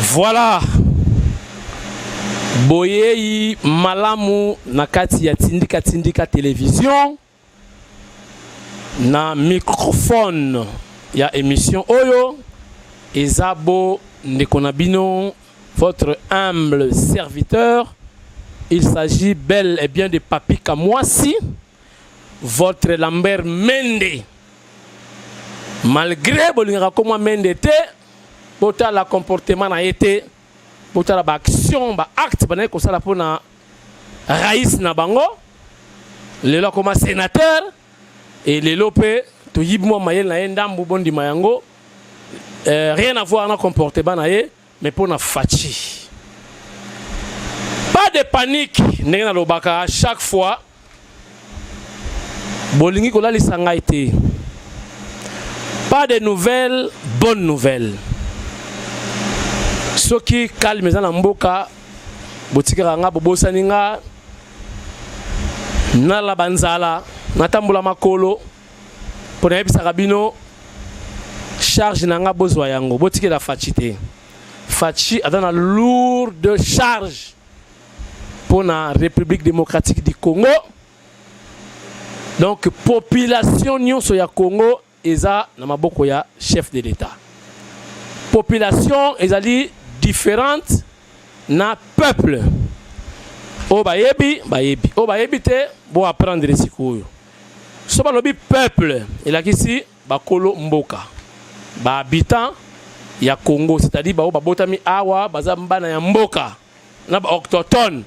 Voilà. Boyeyi malamu na kati ya Tindika Tindika Television na microphone ya émission oyo eza bo ndeko na bino, votre humble serviteur. Il s'agit bel et bien de Papi Kamwasi, votre Lambert Mende. Malgré bolingaka komwa Mende te, botala comportement na ye te, botala baaction, baacte bandaki kosala mpona raïs na bango. Lelo akoma sénateur e lelo mpe toyibi mwa mayele na ye ndambu, bondima yango, rien à voir na comportement na ye, mais mpona Fatshi. Pas de panique, ndenge nalobaka chaque fois, bolingi kolalisa ngai te. Pas de nouvelles, bonne nouvelle. Soki calme eza na mboka, botikaka nga, bobosani nga, nalala banzala, natambola makolo, mpo nayebisaka bino charge na nga, bozwa yango, botikela Fatshi te. Fatshi aza na lourde charge mpo na République démocratique du Congo. Donc population nyonso ya Congo eza na maboko ya chef de l'État. Population ezali différente na peuple. Oyo bayebi, bayebi; oyo bayebi te, bo apprendre sikoyo. So balobi peuple, elakisi bakolo mboka, bahabitant ya Congo, c'est-à-dire bao babotami awa, baza bana ya mboka na baautochtone.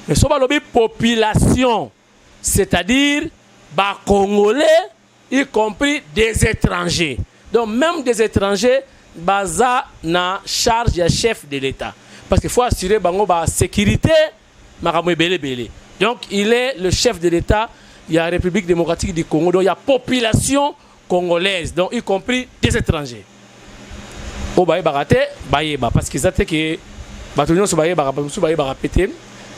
Mais so balobi population, c'est-à-dire bacongolais, y compris des étrangers. Donc même des étrangers baza na charge ya chef de l'État, parce qu'il faut assurer bango ba sécurité, makambo ebele ebele. Donc il est le chef de l'État ya République démocratique du Congo, donc il y a population congolaise, donc y compris des étrangers. Oyo bayebaka te, bayeba, parce que eza te ke bato nyonso bayebaka, bato mosusu bayebaka pe te,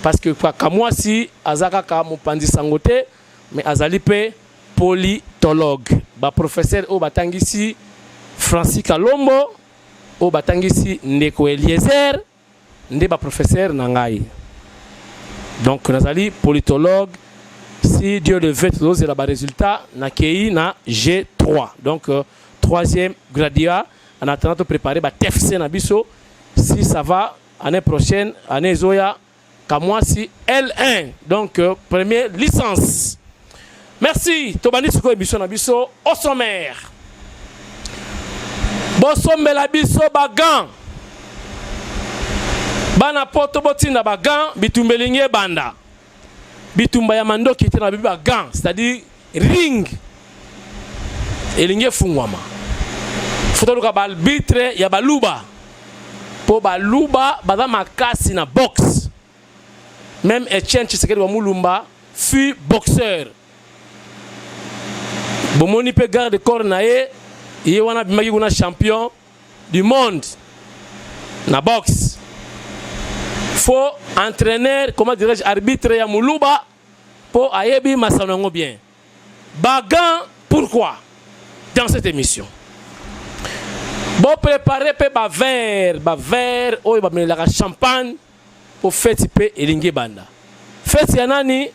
parce que Kamwasi aza kaka mopanzi sango te, mais azali mpe politologue. Baprofesseur oyo batangisi Francis Kalombo, oyo batangisi ndeko Eliezer, nde baprofesseur na ngai. Donc nazali politologue. Si Dieu le veut, tozozela barésultat, nakei na G3, donc troisième graduat. En attendant, topréparer baTFC na biso. Si ça va, année prochaine, année ezoya, Kamwasi L1, donc première licence. Merci. Tobandi sikoyo émission na biso. Au sommaire, bosombela biso bagants. Bana Poto, botinda bagants, bitumba elingi ebanda. Bitumba ya mandoki te, na bibi bagants, c'est-à-dire ring elingi efungwama. Faut toluka baarbitre ya Baluba, mpo Baluba baza makasi na boxe. Même Etienne Tshisekedi wa Mulumba fut boxeur. Bomoni mpe garde corps na ye, ye wana abimaki kuna champion du monde na boxe. Faut entraîneur, comment dirais-je, arbitre ya Moluba, mpo ayebi masano yango bien. Bagants, pourquoi? Dans cette émission, bopréparer mpe baverre, baverre oyo bamelelaka champagne, mpo feti mpe elingi ebanda. Feti ya nani?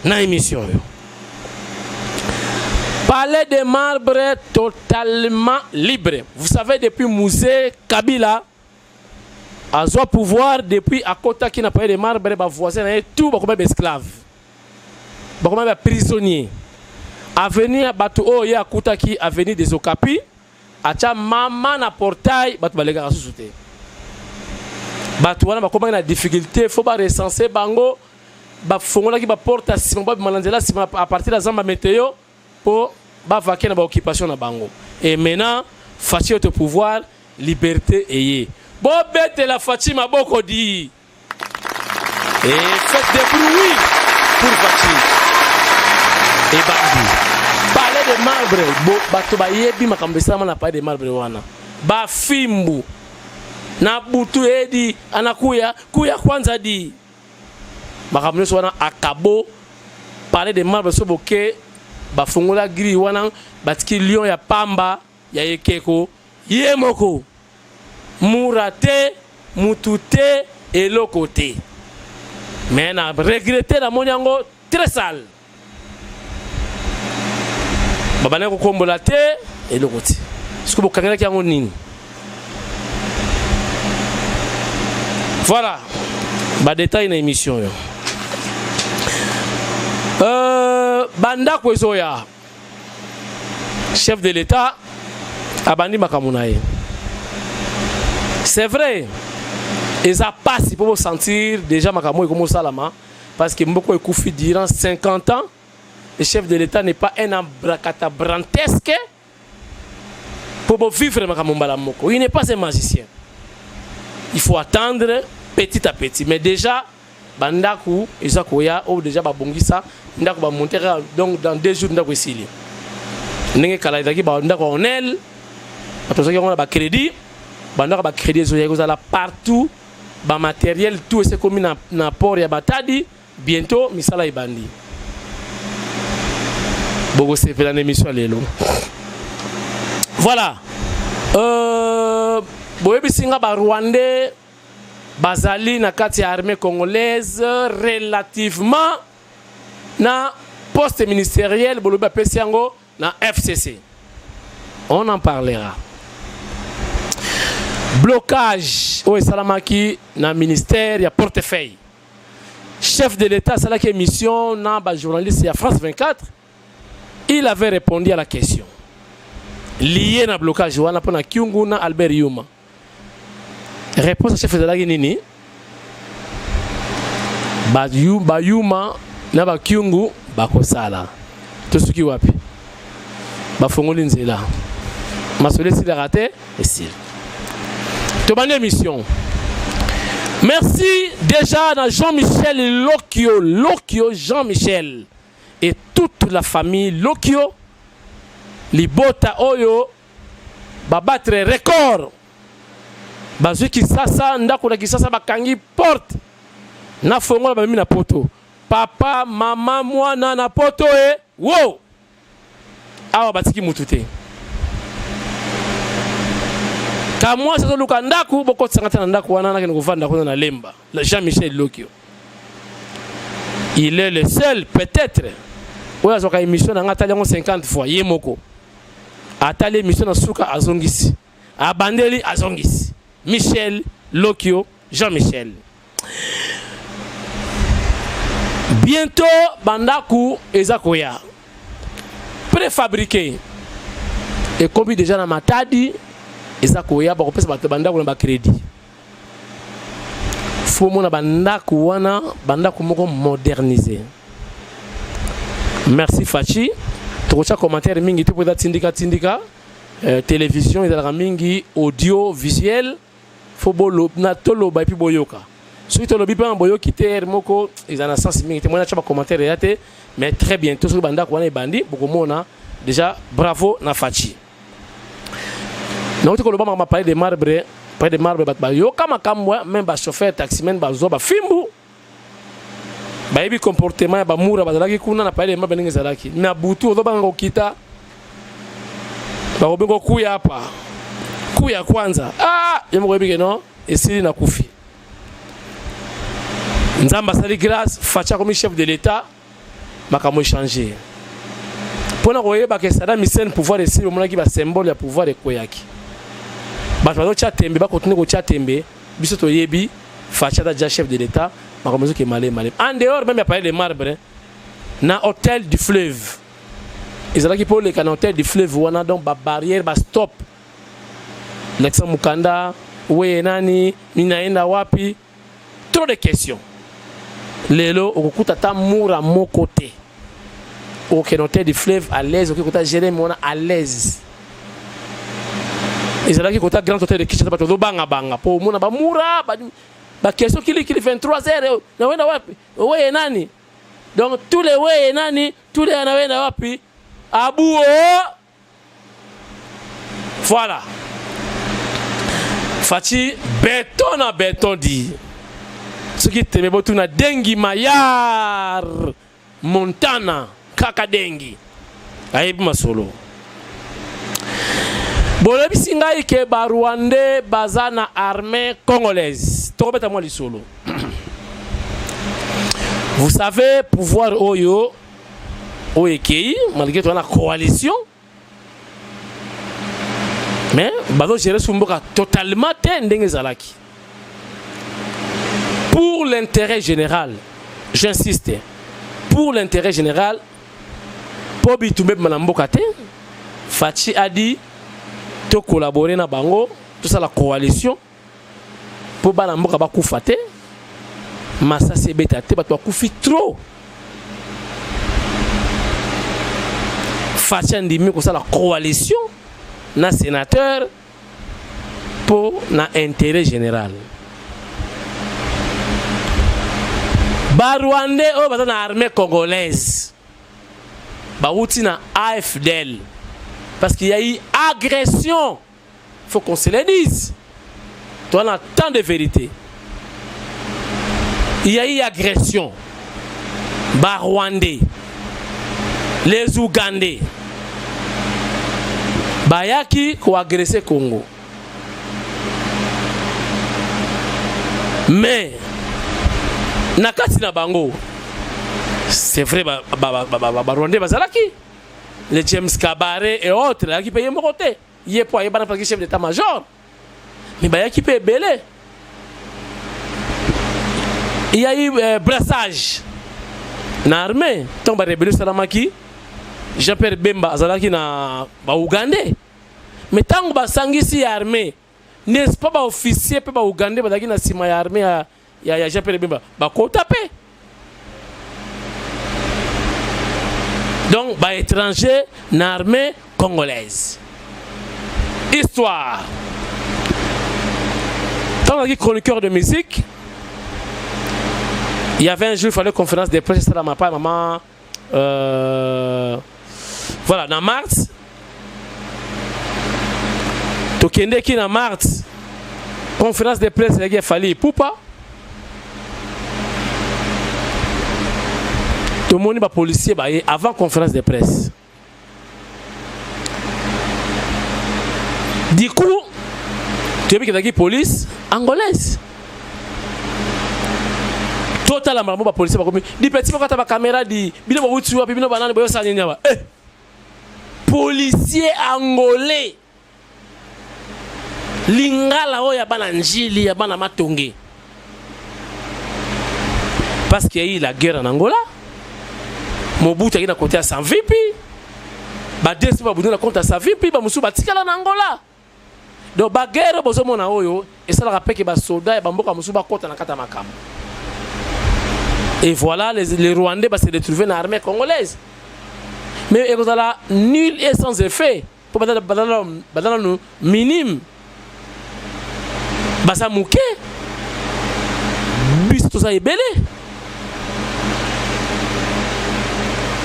Na émission oyo, Palais de Marbre totalement libre. Vous savez, depuis Mzee Kabila azwa pouvoir, depuis akotaki na Palais de Marbre, bavoisin na ye tout bakoma baesclave, bakoma baprisonnier. Avenue ya bato oyo ye akutaki, avenue des Okapi, atya mama na portail, bato balekaka susu te. Bato wana bakomaki na difficulté, faut barecenser bango. Bafongolaki baporte ya nsima, babima na nzela nsima à partir ya zamba meteo, mpo bavaquer na baoccupation na bango. Et maintenant Fatshi au pouvoir, liberté eye. Bobetela Fatshi maboko di et faites des bruits pour Fatshi. Ebandi Palais de Marbre. Bato bayebi makambo esalama na Palais de Marbre wana, bafimbu na butu edi anakuya kuya kwanza di makambo nyonso wana. Akabo Palais de Marbre, so boke, bafongola grille wana, batiki lion ya pamba ya ekeko ye moko. Mura te, mutu te, eloko te. Mais na regrette, namoni yango très sale. Babandaki kokombola te, eloko te. Soki bokangelaki yango nini? Voilà, ba détail na émission yo. Bandako ezoya. Chef de l'État abandi makambo na ye. C'est vrai, eza pasi po sentir déjà makambo ekomosalama parce que mboko ekufi durant 50 ans. Le chef de l'État n'est pas un abracadabrantesque pour vivre makambo mbala moko. Il n'est pas un magicien. Il faut attendre petit à petit. Mais déjà bandako eza koya oyo déjà babongisa ndako, bamonte, donc dans 2 jours ndako esili. Ndenge kala ezalaki bandako ya onel, bato bazwaki yango na bacrédit. Bandako ya bacrédit ezoyaki kozala partout. Bamatériel tout esi ekomi na port ya Matadi. Bientôt misala ebandi. Bokosepela na émission ya lelo. Voilà, boyebisi nga Barwandais bazali na kati ya armée congolaise relativement na poste ministériel. Bolobi bapesi yango na FCC, on en parlera. Blocage oyo esalamaki na ministère ya portefeuille, chef de l'État asalaki émission na bajournaliste ya France 24. Il avait répondu à la question liée na blocage wana mpo na Kyungu na Albert Yuma. Réponse ya chef ezalaki nini? Bayuma na bakyungu bakosala. Tosuki wapi? Bafongoli nzela, masolo esilaka te, esili. Tobandi émission. Merci déjà na Jean-Michel Lokio, Lokio Jean-Michel et toute la famille Lokio, libota oyo babattre record. Bazwi Kisasa, ndako na Kisasa, bakangi porte na fongola, bamemi na Poto. Papa, mama, mwana na Poto. E wo awa batiki mutu te. Kamwasi azoluka ndako, bokotisanga te na ndako wana, nakende kovanda kuna na Lemba. Jean-Michel Lokio, il est le seul peut-être oyo azwaka émission na nga, atali yango 50 fois ye moko. Atali émission na suka, azongisi, abandeli, azongisi. Michel Lokio Jean-Michel. Bientôt bandako eza koya préfabriqué, ekomi déjà na Matadi, eza koya. Bakopesa bato bandako na bacrédit. Fo mona bandako wana, bandako moko modernisé. Merci Fatshi. Tokotya commentaire mingi te mpo eza tindika tindika. Télévision ezalaka mingi audio visuel. Fo na toloba et puis boyoka. Soki tolobi mpe boyoki te, ere moko eza na sens mingi te. Mona tya bacommentaire eya te. Mais très bientôt, soki bandako wana ebandi, bokomona déjà. Bravo na Fatshi. Nauti koloba makambo Palais de Marbre. Palais de Marbre, bato bayoka makambo. Même bachauffeur taximen bazwa bafimbu, bayebi comportement ya bamura bazalaki kuna na Palais de Marbre ndenge ezalaki. Na butu ozobanga kokita, bakobenga kuya apa, kuya kwanza. Ah, ye moko oyebi ke non, esili, nakufi. Nzambe asali grâce, Fatshi akomi chef de l'État, makambo échange. Mpona koyeba ke Saddam Hussein pouvoir esili, omonaki basymbole ya pouvoir ekweyaki. Bato bazotya tembe, bakontinue kotya tembe. Biso toyebi Fatshi aza déjà chef de l'État. Makambo ezoke malemi malemi. En dehors même ya Palais de Marbre, na Hôtel du Fleuve ezalaki mpo oleka na Hôtel du Fleuve wana, donc babarrière, bastop, lakisa mokanda, weye nani, nini, naenda wapi, trop de questions. Lelo okokuta ata mura moko te. Okende Hôtel du Fleuve à l'aise, okoki kota Jérémie wana à l'aise. Ezalaki kota Grand Hôtel de Kinshasa, bato ozobangabanga mpo omona bamura, baquestion kilikili, 23 heures, nawenda wapi, weye nani. Donc tous les weye nani, tous les nawenda wapi, abuo. Voilà, Fatshi béton na béton di. Soki teme, botuna Dengi Mayar Montana, kaka Dengi ayebi masolo. Bolobisi ngai ke ba Rwandais baza na armée congolaise. Tokobeta mwa lisolo. Vous savez pouvoir oyo oyo ekei malgré toza na coalition mais bazo gérer su mboka totalement te ndenge ezalaki. Pour l'intérêt général, j'insiste, pour l'intérêt général, mpo bitumba ebima na mboka te, Fatshi a dit to collaborer na bango, tosala coalition mpo bana mboka bakufa te, masasi ebeta te, bato bakufi trop. Fatshi andimi kosala coalition na sénateur mpo na intérêt général. Ba Rwandais oyo baza na armée congolaise bawuti na AFDL parce qu'il y a eu agression, faut qu'on se le dise. Toi, on a tant de vérité. Il y a eu agression. Ba Rwandais, les Ougandais, bayaki koagresser Congo. Mais na kati na bango, c'est vrai, ba, ba, ba, ba, ba, ba Rwandais bazalaki, les James Kabarebe et autres, bayaki mpe ye moko te, ye po ayebana parce que chef d'état-major, mais bayaki mpe ebele. Il y a eu brassage na armée. Ntango barébellion esalamaki, Jean-Pierre Bemba azalaki na baougandais, mais ntango basangisi ya armée, n'est-ce pas, baofficier mpe baougandais bazalaki na nsima ya armée ya Jean-Pierre Bemba, bakota mpe. Donc baétranger na armée congolaise. Histoire, ntango nazalaki chroniqueur de musique, il y avait un jour, il fallait conférence de presse esalama pa mama, voilà, na mars. Tokendeki na mars, conférence de presse ezalaki ya Fally Ipupa. Tomoni bapolicier baye avant conférence de presse. Du coup toyebi ezalaki police angolaise. Totala mbala mo, bapolicier bakomi dipeti, bakata bacaméra di bino, bawuti wapi bino, banani, boyosala nini awa? Eh, policier angolais, lingala oyo ya bana Njili, ya bana Matonge, parce qu'il y a eu la guerre en Angola. Mobutu aki na côté ya Savimbi, badesi babunda na compte ya Savimbi, bamosusu batikala na Angola. Donc baguerre bozomona oyo esalaka peke basoda ya bamboka mosusu bakɔta na kati ya makambo. Et voilà, les Rwandais base retrouver na armée congolaise, mais ekozala nul et sans effet mpo baza nanu minime, baza moke, biso toza ebele.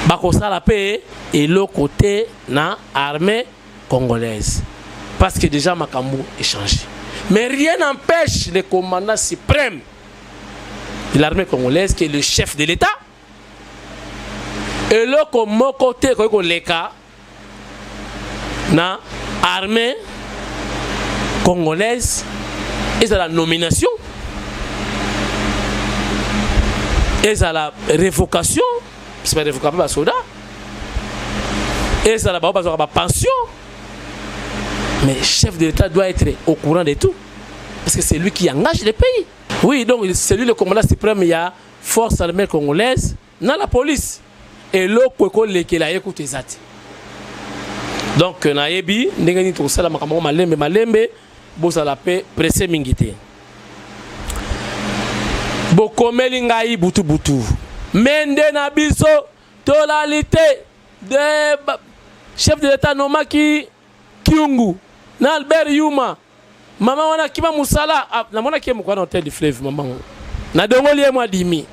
Bakosala mpe eloko te na armée congolaise parce que déjà makambo échangé. Mais rien n'empêche le commandant suprême de l'armée congolaise, qui est le chef de l'État, eloko moko te ekoki koleka na armée congolaise, ezala nomination, ezala révocation, parce barévoka mpe basoda, ezala bao bazwaka bapension. Mais chef de l'État doit être au courant de tout parce que c'est lui qui engage le pays. Oui, donc c'est lui le commandant suprême ya force armée congolaise na la police. Eloko ekolekela ye kutu eza te. Donc nayebi ndenge nini tokosala makambo yango malembe malembe, bozala mpe presse mingi te. Bokomeli ngai butu butu, mende na biso tolali te de chef de l'État nomaki Kiungu na Albert Yuma. Mama wana kima mosala. Ah, namonaki ye moko na Hôtel du Fleuve. Mama ngo nadongoli ye mwa dimi.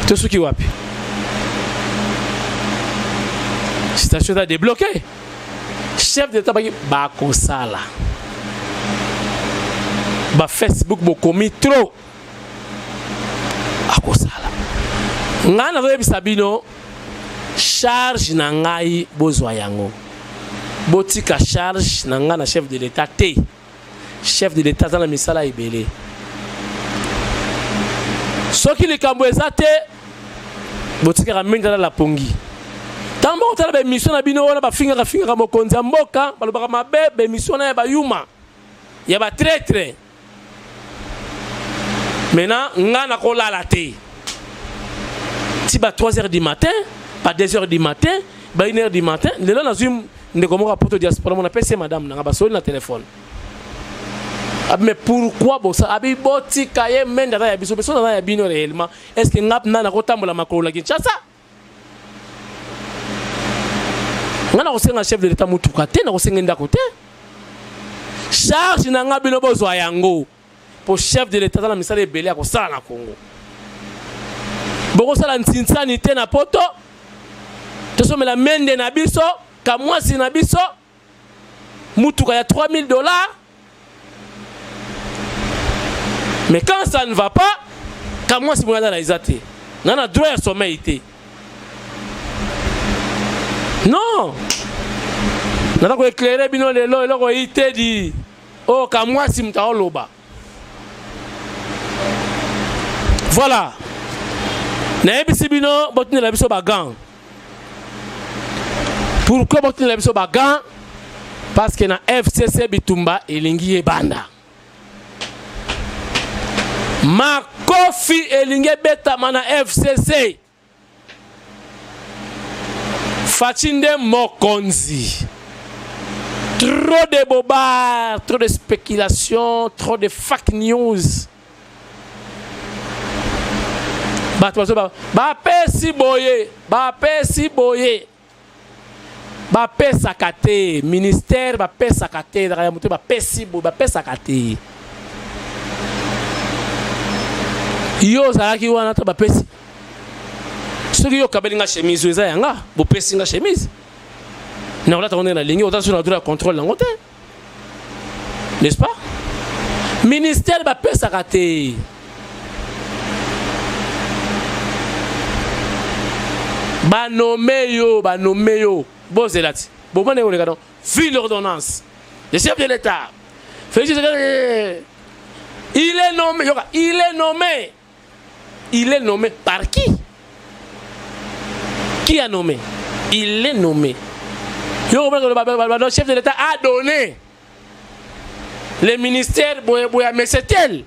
Tosuki wapi? Situation eza débloqué. Chef d'État baki bakosala bafacebook, bokomi trop, akosala. Ngai nazoyebisa bino, charge na ngai, bozwa yango. Botika charge na nga na chef de l'État te. Chef de l'État aza na misala ebele. Soki likambo eza te, botikaka mingi alala pongi. Ntango bokotala ba émission na bino wana, bafingaka fingaka mokonzi ya mboka, balobaka mabe, ba émission wana ya bayuma, ya ba traître. Maintenant, nga nakolala te ti ba 3 heures du matin, ba 2 heures du matin, ba 1 heure du matin. Lelo nazwi ndeko moko ya poto, diaspora, mona apesi ye madame nanga, basoli na telefone. Abi, mais pourquoi bosa? Abi, botika ye, Mende aza ya biso, biso naza ya bino. Réellement, est ce que nga na nakotambola makolo na Kinshasa? Nga nakosenga chef de l'État motuka te, nakosenga ndako te. Charge na nga, bino bozwa yango, po chef de l'État aza na misala ebele ya kosala na Congo. Bokosala ntinsani te na poto, tosomela Mende na biso, kamwasi na biso, mutuka ya 3000 $. Mais quand ça ne va pas, kamwasi boye aza eza te na droit ya sommeil te. Non, naza koéclairer bino lelo. Eloko eyi te di oyo kamwasi moto aoloba. Voilà, nayebisi bino, botindela biso bagants. Pourquoi botindela biso bagants? Parce que na FCC bitumba elingi ebanda, makofi elingi ebetama na FCC. Fatshi nde mokonzi. Trop de bobards, trop de spéculation, trop de fake news. Bato bazo bapesi boye, bapesi boye, bapesaka te. Ministère bapesaka te, ezalaka ya moto. Bapesi boye, bapesaka te. Yo ozalaki wana to bapesi? Soki yo okabeli nga chemise oyo eza yanga, bopesi nga chemise, nakolata ngo ndenge nalingi. Oza so na droit ya contrôle yango te, n'est-ce pas? Ministère bapesaka te. Banommer yo, banommer yo, bozela ti bomona ekoleka. Donc, vu l'ordonnance, le chef de l'État Félix, il est nommé. Yoka, il est nommé. Il est nommé par qui? Qui a nommé? Il est nommé. Yo, le chef de l'État a donné le ministère boye boye, mais c'est tel.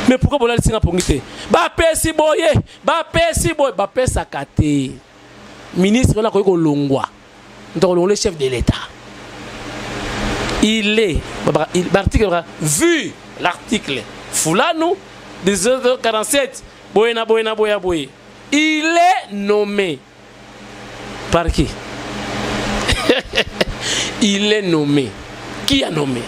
Mais pourquoi bolalisinga pongi te? Bapesi boye, bapesi boye, bapesaka te. Ministre wana akoki kolongwa, moto akolongola chef de l'État. Il est l'article, vu l'article fulanu 1947, boye na boye na boye ya boye. Il est nommé par qui? Il est nommé. Qui a nommé?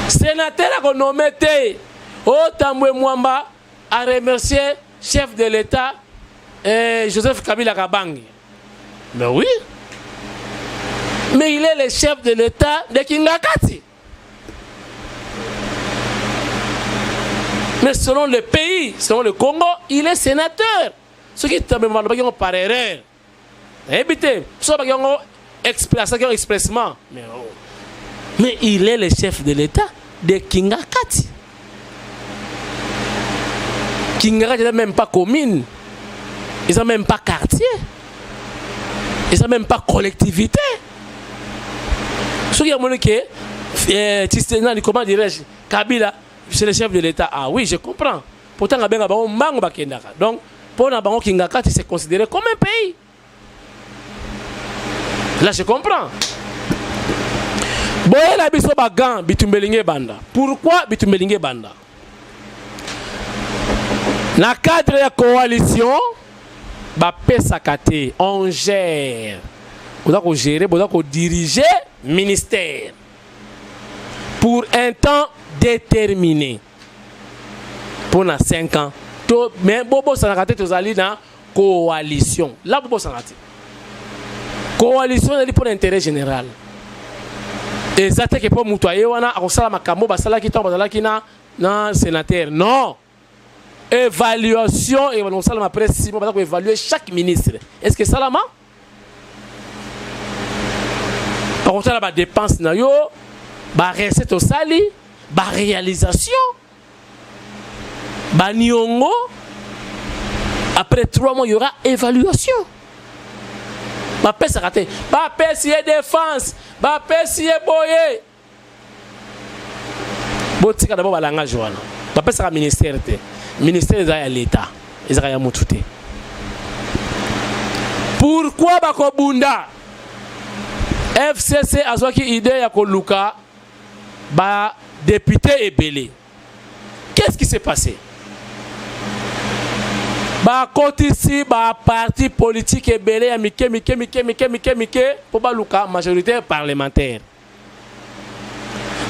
Sénateur akonommer te. Otambwe Mwamba a remercié chef de l'État Joseph Kabila Kabange. Mais oui, mais il est le chef de l'État de Kingakati. Mais selon le pays, selon le Congo, il est sénateur. Ce qui balobaki yango par erreur, nayebi te so balobaki yango asalaki yango expressement. Mais, oh, mais il est le chef de l'État de Kingakati. Kingakati eza même pas commune, eza même pas quartier, eza même pas collectivité. Soki amoni ke nani, comment dirais-je, Kabila, c'est le chef de l'État, ah oui, je comprends. Pourtant abenga bango mbango, bakendaka. Donc mpo na bango, Kingakati, c'est considéré comme un pays. Là, je comprends. Boyela biso bagants, bitumba elingi ebanda. Pourquoi bitumba elingi ebanda? Na cadre ya coalition, bapesaka te. On gère, boza kogérer, boza kodiriger ministère pour un temps déterminé, mpona 5 ans to. Mais bobosanaka te, tozali na coalition la. Bobosanaka te, coalition ezali mpona intérêt général. Eza te ke mpo moto aye wana akosala makambo basalaki ntango bazalaki na sénateur. Non, évaluation ebanda kosalama après 6 mois. Baza koévaluer chaque ministre. Est ce que esalama? Bakotala ba dépense na yo, ba recette osali, ba réalisation, ba niongo. Après 3 mois, il y aura évaluation. Bapesaka te, bapesi ye défense, bapesi ye boye. Botika d'abord balangage wana. Bapesaka ministère te. Ministère eza ya l'État, ezaka ya mutu te. Pourquoi bakobunda? FCC azwaki idée ya koluka badéputé ebele. Qu'est-ce qui s'est passé? Bakotisi baparti politique ebele ya mike mike mike mike mike mike mpo baluka majorité parlementaire.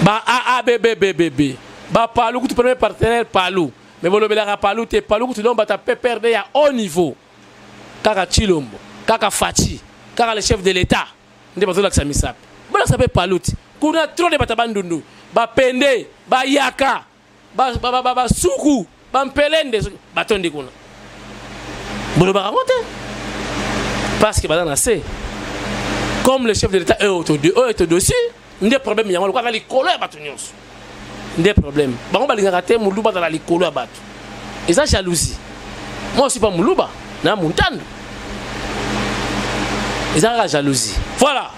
Ba AABBBB, bapalu kutu, premier partenaire Palu, mais bolobelaka Palu te. Palu kutu donc bato PPRD ya haut niveau, kaka Tshilombo, kaka Fatshi, kaka le chef de l'État nde bazolakisa misapi. Bolakisa mpe Palu ti kuna. Trop de bato Bandundu, bapende, bayaka, basuku, bampelende, batondi kuna. Bolobaka yango te parce que baza na se. Comme le chef de l'État est au-dessus, nde problème yango. Lokola likolo ya bato nyonso, nde problème. Bango balingaka te moluba azala likolo ya bato, eza jalousie. Moi aussi pas moluba na muntando, eza kaka jalousie. Voilà,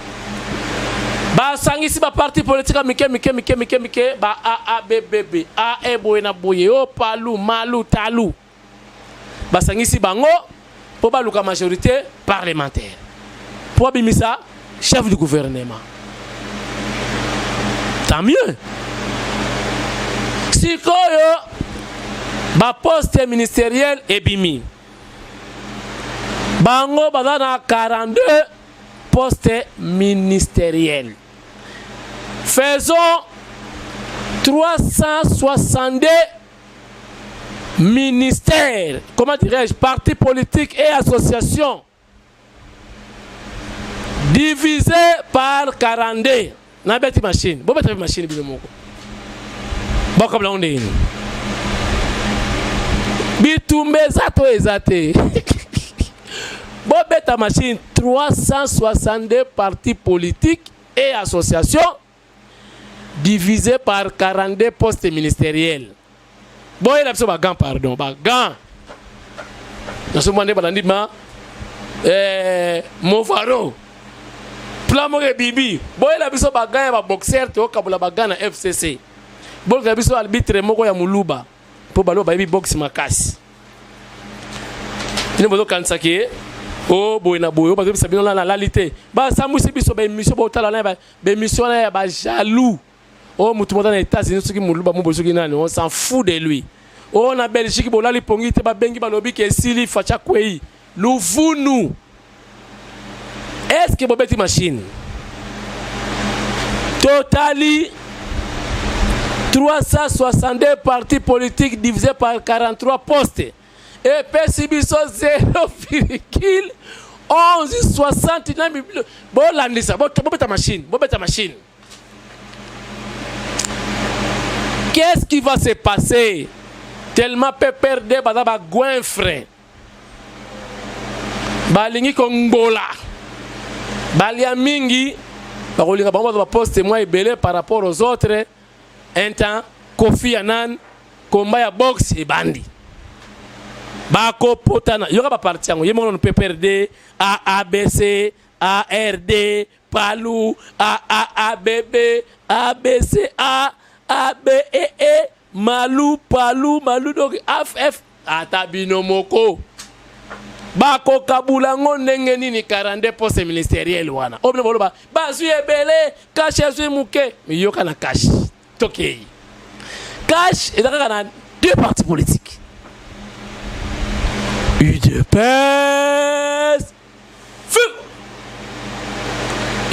basangisi baparti politique ya mike mike mike mike mike, ba AABBB, AE boye na boye, o palu malu talu, basangisi bango mpo baluka majorité parlementaire mpo babimisa chef du gouvernement. Tant mieux. Sikoyo baposte ministériel ebimi. Bango baza na 42 postes ministériels. Faisons 362 ministères, comment dirais-je, partis politiques et associations, divisé par 42. Nabeti machine, bobeta machine bino moko. Bakabla ngo ndenge nini? Bitumba eza to eza te? Bobeta machine. 362 partis politiques et associations divisé par 42 postes ministériels. Boyela biso bagants, pardon, bagants. Nasomona nde balandi ma movaro plan moko ebibi. Boyela biso bagants ya baboxer, toyokabola bagants na FCC. Bolukela biso arbitre moko ya moluba mpo balo bayebi boxe makasi. Bino bozokanisaki ye o boye na boye, oyo bazobisa bino na lali te. Basambwisi biso baémission, botala na baémission wana ya bajaloux. Oyo motu moko na États-Unis, soki moluba mo boye, soki nani, on s'en fout de lui. Oyo na Belgique, bolali pongi te, babengi, balobi ke esili, Fatshi akwei luvunu. Est ce que bobeti machine? Totali 362 partis politiques divisé par 43 postes epesi biso 0,1169. Bolandisa, bobeta machine, bobeta machine. Qu'est-ce qui va se passer? Tellement PPRD baza bagoinfre, balingi kongbola, balia mingi, bakolinga bango bazwa baposte mwa ebele par rapport aux autres. Un temps Kofi Annan, komba ya boxe ebandi, bakopotana. Yoka baparti yango ye moko nano: PPRD, AABC, ARD, PALU, AAABB, ABCA, ABEE, malu palu malu, donc AFF. Ata bino moko, bakokabula ngo ndenge nini 42 poste ministériel wana? Oyo bino boloba bazwi ebele, CACH azwi moke. Miyoka na CACH, tokei. CACH eza kaka na deux partis politiques: UDPS, FIV,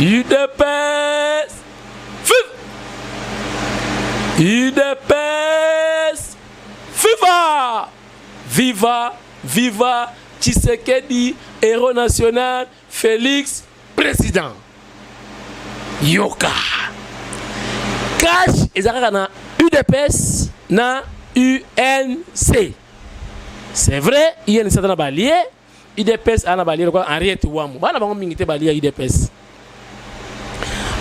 UDPS, FIV, UDPS, viva viva viva Tshisekedi, héros national, Félix président. Yoka, CACH eza kaka na UDPS na UNC. C'est vrai, UNC aza na balie, UDPS aza na balie lokola Henriette Wamu, bana bango mingi te balia UDPS.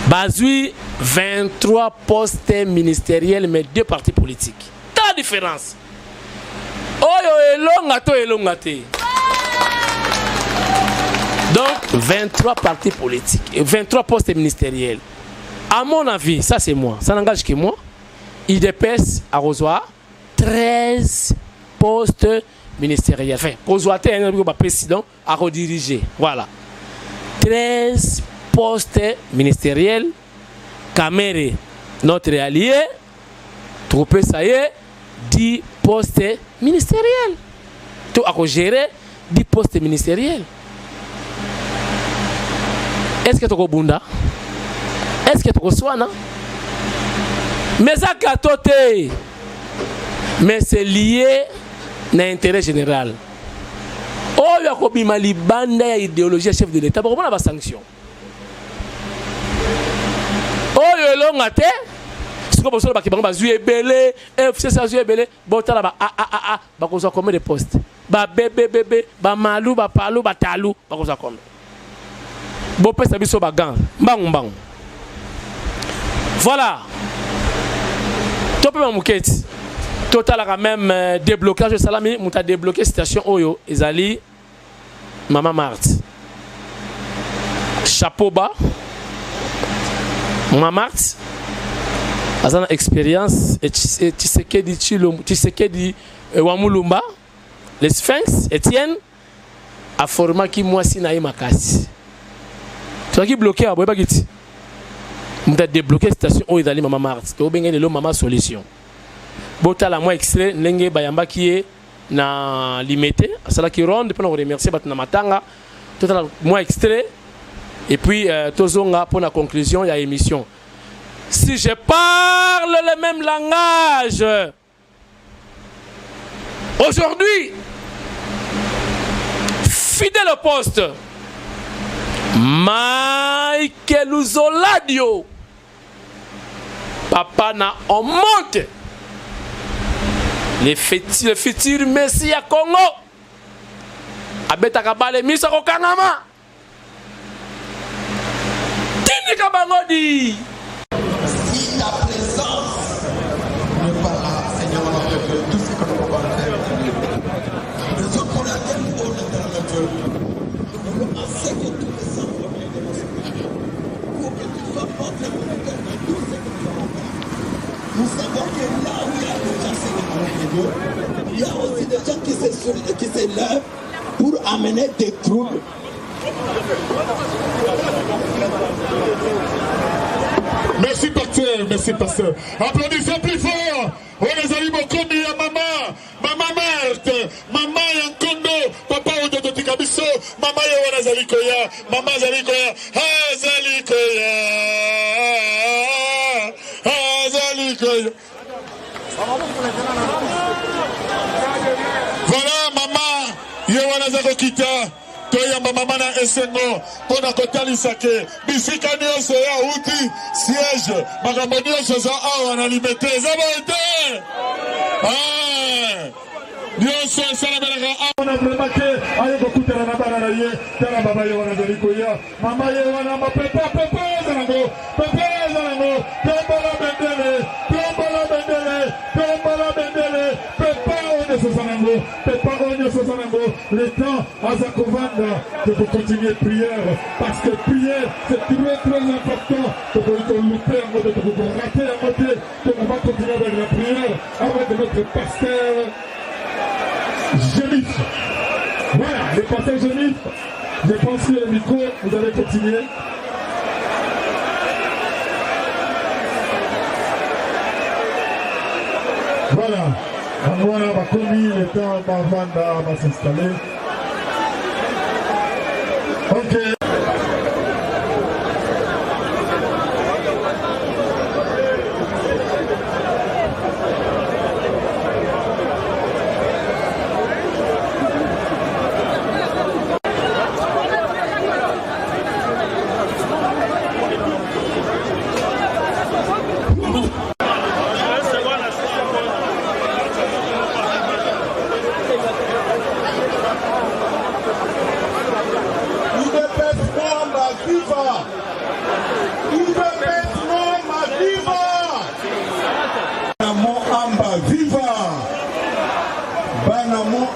Bazui 23 postes ministériels mais deux partis politiques. Ta différence. Oyo elonga to elonga te. Donc 23 partis politiques et 23 postes ministériels. À mon avis, ça c'est moi, ça n'engage que moi. UDPS akozwa 13 postes ministériels. Enfin, kozwa te ba président akodiriger. Voilà. 13 postes ministériels. Kamere, notre allié, tokopesa ye 10 postes ministériels. To akogérer 10 postes ministériels. Est-ce que tokobunda? Est-ce que tokoswana? Mais eza gâteau te. Mais c'est lié na intérêt général. Oyo akobima libanda ya idéologie ya chef de l'État, bakomona ba sanction. Oyo elonga te, sikoyo bosolo baki bango bazwi ebele, FCC azwi ebele, botala ba AAAA bakozwa combien de postes? Ba BBBB, ba Malu, ba Palu, ba Talu bakozwa combien? Bopesa biso ba gants mbangu mbangu. Voilà. Topema moketi. Totalaka même déblocage esalami, moto adébloqué situation oyo ezali Mama Marthe. Chapeau bas. Mama Marthe aza na expérience et Tshisekedi Tshilombo, Tshisekedi Wamulumba, le Sphinx Etienne aformaki mwasi na ye makasi. Tozalaki bloqué awa, boyebaki ti moto adébloqué situation oyo ezali Mama Marthe. Tobenge lelo Mama Solution. Botala mwa extrait ndenge bayambaki ye na Limete, asalaki ronde mpona koremercier bato na matanga. Totala mwa extrait et puis tozonga mpona conclusion ya émission. Si je parle le même langage aujourd'hui, fidèle au poste, Michael Zoladio, papa na on monte le futur messie ya Congo, abetaka bale miso akokangama, tindika bango di. Si ta présence n'est pas là, Seigneur notre Dieu, tout ce que nous pouvons faire est nul. Raison pour laquelle, ô l'éternel Dieu, nous voulons enseigner tous les enfants bien-aimés, Seigneur, pour que tu sois notre moniteur dans tout ce que nous allons faire. Nous savons que là où il y a des gens, Seigneur notre Dieu, il y a aussi des gens qui se lèvent pour amener des troubles. Merci pasteur, merci pasteur. Applaudissez plus fort. On les a bokomi ya mama, mama Marthe, mama ya Nkondo, papa oyo totika biso, mama ye wana azali koya, mama azali koya, azali koya, azali koya. Voilà mama ye wana aza kokita. Toyamba mama na esengo mpona kotalisa ke bisika nyonso ya auti siège, makambo nyonso eza awa na Limete, eza boye te? Ah, nyonso esalamelaka awa na vraiment ke aye kokutana na bana na ye. Tala baba ye wana azali koya, mama ye wana, mapepa pepe eza nango, pepe eza nango. Tombola bendele, tombola bendele, tombola bendele. Pepa oyo nyonso eza nango, pepa oyo nyonso eza nango. Le temps aza kovanda, tokocontinue prière parce que prière, c'est très très important. Tokoki kolouper yango te, tokoki korater yango te. Donc on va continuer avec la prière avec notre pasteur Génif. Voilà, le pasteur Génif, je pense que le micro, vous allez continuer. Voilà, bango wana bakomi, le temps bavanda, bas'installer. Ok.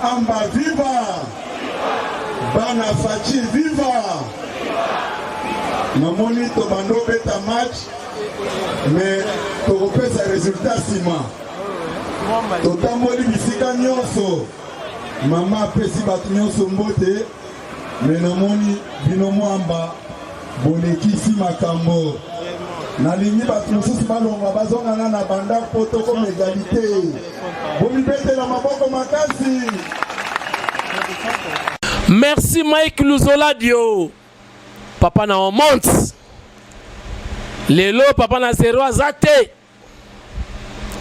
Amba viva! Bana Fatshi viva! Namoni tobanda obeta match mais tokopesa resultat nsima. Totamboli bisika nyonso, mama apesi bato nyonso mbote, mais namoni bino mwamba bolekisi makambo. Nalingi bato mosusu balongwa bazonga na na bandako mpo tokoma egalite. Bomibetela maboko makasi. Merci Mike Luzoladio. Papa na omonte. Lelo papa na zero aza te.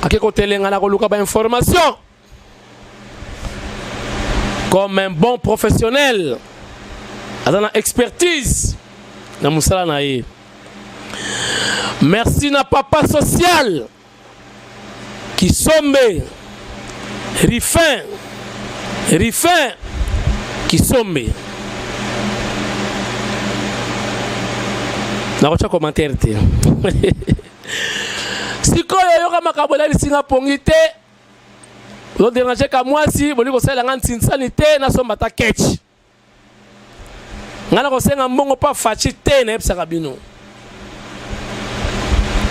Ake kotelenga na koluka ba information. Comme un bon professionnel. Aza na expertise na mosala na ye. Merci na papa social. Kisombe Rifin Rifin Kisombe nakotya commentaire te sikoyo yoka makambo elalisi nga pongi te ozoderange ka mwasi bolingi kosalela nga nsinsani te nasomba ata ketch Ngai nakosenga mbongo pa Fatshi te, nayebisaka bino.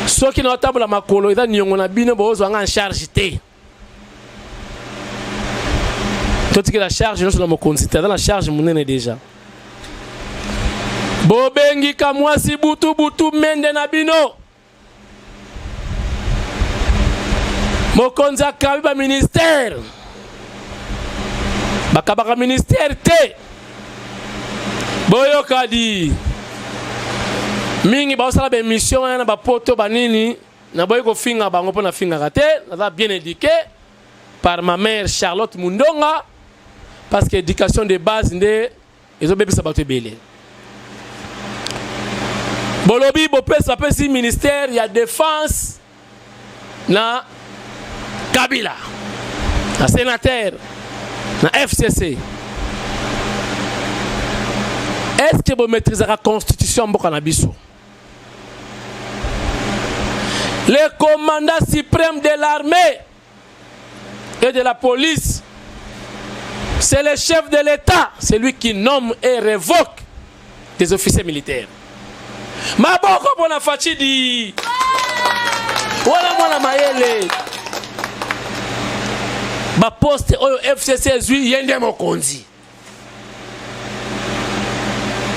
Soki naotambola makolo eza niongo na bino, bozwa nga en charge te. Totikela charge nyonso na mokonzi te, aza na charge monene deja. Bobengi kamwasi butu butu mende na bino. Mokonzi akabi ba ministère, bakabaka ministère te. Boyoka di mingi baosala ba émission wana na bapoto banini, naboyi kofinga bango mpo nafingaka te, naza bien éduqué par ma mère Charlotte Mundonga, parce que éducation de base nde ezobebisa bato ebele. Bolobi bopesa pesi ministère ya défense na Kabila na sénateur na FCC. Est-ce que bo maîtrisaka constitution ya mboka na biso? Le commandant suprême de l'armée et de la police, c'est le chef de l'État, c'est lui qui nomme et révoque des officiers militaires. Maboko pona Fatshi di. Wana mwana mayele. Ba poste oyo FCC ezwi ye nde mokonzi.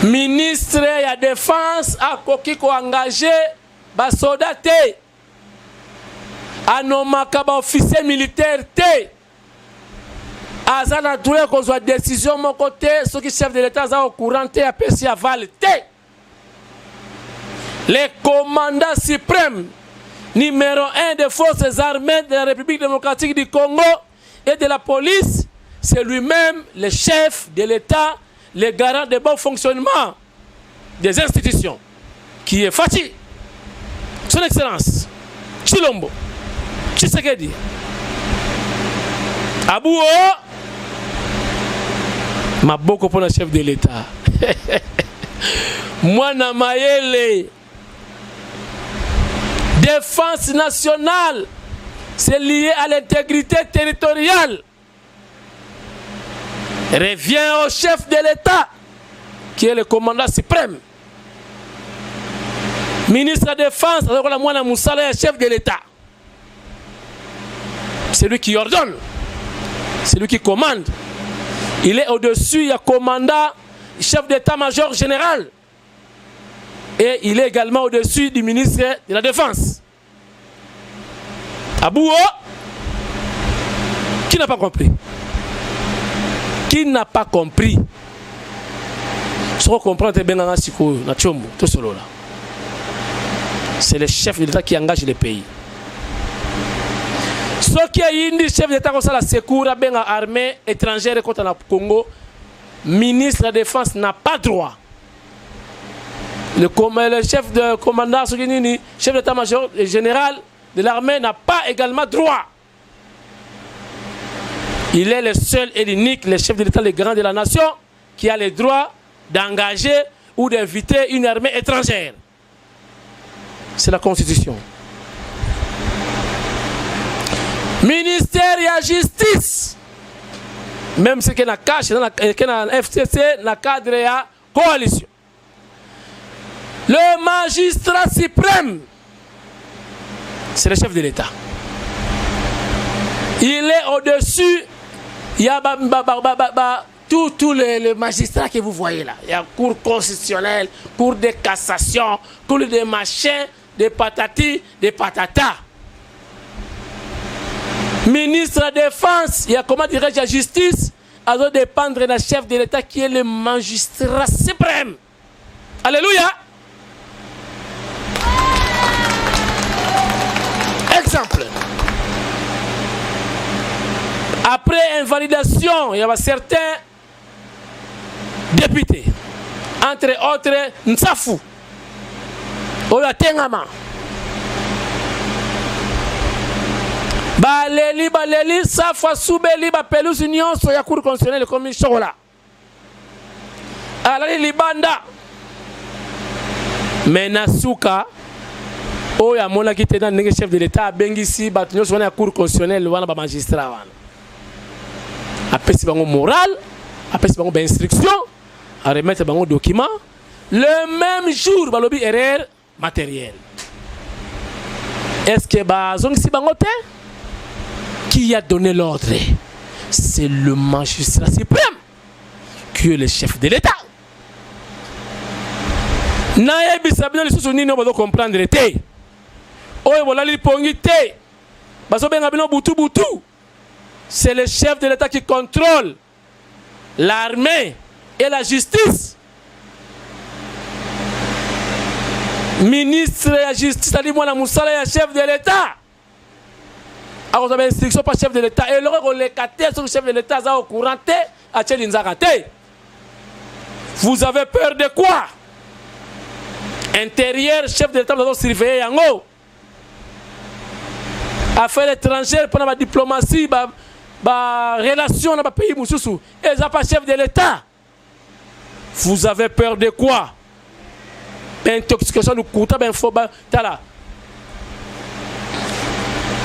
Ministre ya défense akoki ko engager ba soda te. Anomaka ba officier militaire te. Aza na droit ya kozwa decision moko te soki chef de l'État aza au courant te, apesi aval te. Le commandant suprême numéro 1 des forces armées de la République démocratique du Congo et de la police, c'est lui-même le chef de l'État, le garant de bon fonctionnement des institutions, qui est Fatshi, son excellence Tshilombo Tshisekedi Abouo maboko mpona chef de l'État. Mwana mayele, défense nationale, c'est lié à l'intégrité territoriale. Revient au chef de l'État, qui est le commandant suprême. Ministre de la Défense, mwana musala ya chef de l'État. C'est lui qui ordonne, c'est lui qui commande. Il est au-dessus, il y a commandant, chef d'état-major général. Et il est également au-dessus du ministre de la Défense. Abouo, qui n'a pas compris? Qui n'a pas compris? Soko comprendre benganga sikoyo na chombo tosolola. C'est le chef de l'État qui engage le pays. Soki ayindi chef d'État kosala secours abenga armée étrangère ekota na Congo, ministre de la Défense n'a pas droit. Le chef de commandant soki nini, chef d'état-major général de l'armée n'a pas également droit. Il est le seul et l'unique, le chef de l'État, le grand de la nation, qui a le droit d'engager ou d'inviter une armée étrangère. C'est la Constitution. Ministère ya Justice. Même ce que na cash na ke na FCC na cadre ya coalition. Le magistrat suprême, c'est le chef de l'État. Il est au-dessus, il y a ba, ba, ba, ba, ba, ba, tous, tous les, les magistrats que vous voyez là. Il y a cour constitutionnelle, cour de cassation, cour de machins, de patati, de patata. Ministre de la Défense, il y a comment dirais-je, la justice, à dépendre d'un chef de l'État qui est le magistrat suprême. Alléluia. Exemple. Après invalidation, il y avait certains députés, entre autres Nsafu, oyo atengama. Baleli baleli Safu asubeli ba pelouse nyonso ya cour constitutionnelle ekomi chocolat. Alali libanda. Mais na suka oyo amonaki te na ndenge chef de l'État abengisi bato nyonso wana ya cour constitutionnelle wana ba magistrat wana. Apesi bango moral, apesi bango ba instruction, a remettre bango document. Le même jour balobi erreur matérielle. Est-ce que bazongisi bango te? Qui a donné l'ordre? C'est le magistrat suprême qui est le chef de l'État. Nayebisa bino lisusu nini oyo bozo comprendre te, oyo bolali pongi te, bazobenga bino butu butu. C'est le chef de l'État qui contrôle l'armée et la justice. Ministre ya justice ali mwana mosala ya chef de l'État, akozwa ba instruction pa chef de l'État. Eloko ekoleka te soki chef de l'État aza au courant te, atie linzaka te. Vous avez peur de quoi? Intérieur, chef de l'État bazo surveiller yango. Affaires étrangères mpona ba diplomatie, ba relation na ba pays mosusu, eza pa chef de l'État. Vous avez peur de quoi? Intoxication lokuta, ba info, ba tala.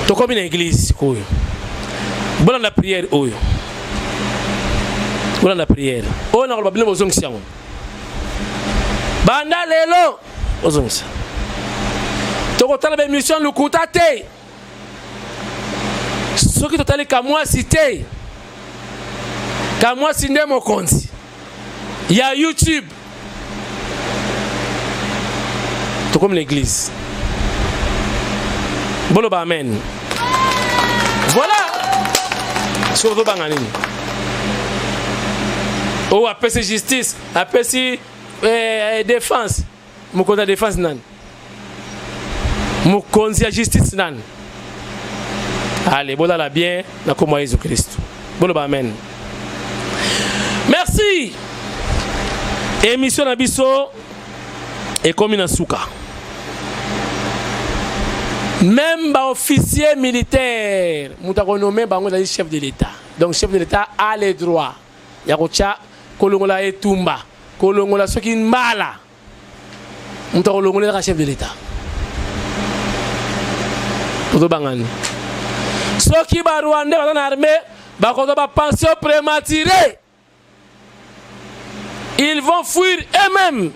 Tokomi na église sikoyo. Bolanda prière oyo. Bolanda prière. Oyo nakoloba bino bozongisa yango. Banda lelo bozongisa. Tokotala ba émission lokuta te. Soki totali Kamwasi te. Kamwasi nde mokonzi ya YouTube. Tokomi l'église. Boloba amen. Voilà. Soki ozobanga nini? Oyo apesi justice, apesi défense. Mokonzi ya défense nani? Mokonzi ya justice nani? Allez, bolala bien na kombo ya Yesu Kristo. Boloba amen. Merci. Émission na biso ekomi na suka. Même ba officier militaire, moto akonomme bango ezali chef de l'État. Donc chef de l'État a les droits ya kotia kolongola etumba, kolongola soki mbala. Moto akolongola ezaka chef de l'État. Tozobangani. Soki ba Rwandais baza na armée, bakozwa ba pension prématurée. Ils vont fuir eux-mêmes.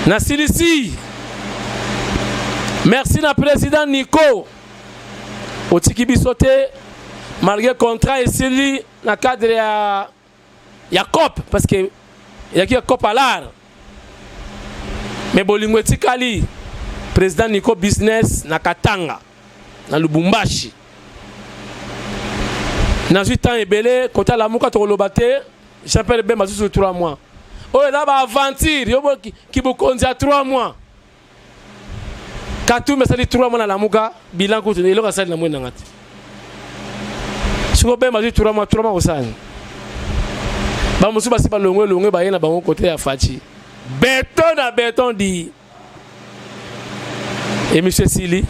Na silisi. Merci na président Nico. Otiki biso te malgré contrat esili na cadre ya COP, parce que yaki ya COP à l'art. Mais bolingo etikali président Nico business na Katanga na Lubumbashi. Nazwi temps ebele kota lamuka tokoloba te Jean-Pierre Bemba susu 3 mois. Oyo eza ba aventure yo ki bokonzi ya 3 mois. Katumbi asali 3 mois na lamuka bilan kutu eloko asali na mwena ngati. Siko Bemba azwi 3 mois, 3 mois kosala nini? Ba mosusu basi balongwe longwe baye na bango kote ya Fatshi. Béton na béton dit. Émission esili.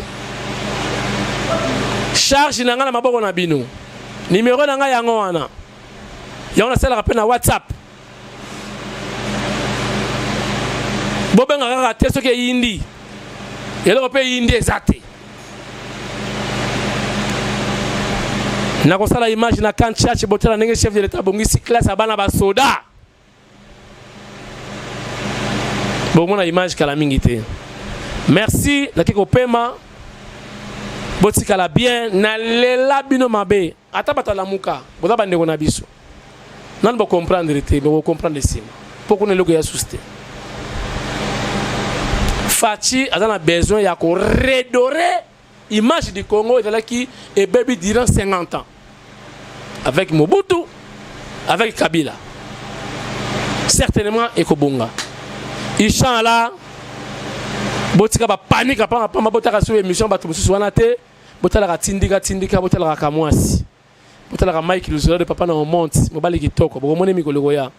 Charge na nga na maboko na bino. Numéro na nga yango wana. Yango nasalaka pe na WhatsApp. Bobenga kaka te soki eyindi. Eloko pe eyindi eza te. Nakosala image na camp Tshatshi, botala ndenge chef de l'État abongisi classe ya bana basoda. Bomona image kala mingi te. Merci, nake kopema. Botikala bien, nalela bino mabe. Ata bato alamuka, boza bandeko na biso. Nanu bo comprendre te, mais bo comprendre nsima. Mpo kuna eloko ya susu te. Fatshi aza na besoin ya ko redorer image du Congo ezalaki ebebi durant 50 ans avec Mobutu, avec Kabila. Certainement ekobonga. Inchallah botika ba panique pamba pamba, botaka sur émission bato mosusu wana te, botalaka tindika tindika, botalaka kamwasi, botalaka Mike Luzola de papa na omonte mobali kitoko, bokomoni mikolo koya.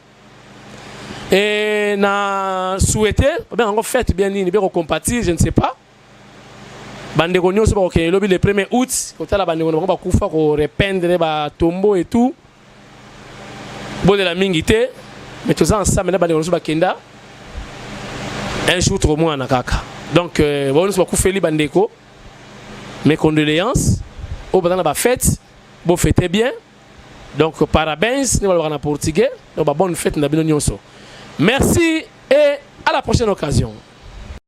Et na souhaité babenga yango fête bien nini, bien kocompatir, je ne sais pas, bandeko nyonso bakokende lobi le 1er août kotala bandeko na bango bakufa, korépandre batombeau et tout. Bolela mingi te, mais toza ensemble na bandeko nyonso bakenda. Un jour tokomwana kaka. Donc bango nyonso bakufeli bandeko, mes condoléances. Oyo baza na bafête, bofete bien. Donc parabéns nde balobaka na portugais. Donc babonne fête na bino nyonso. Merci et à la prochaine occasion.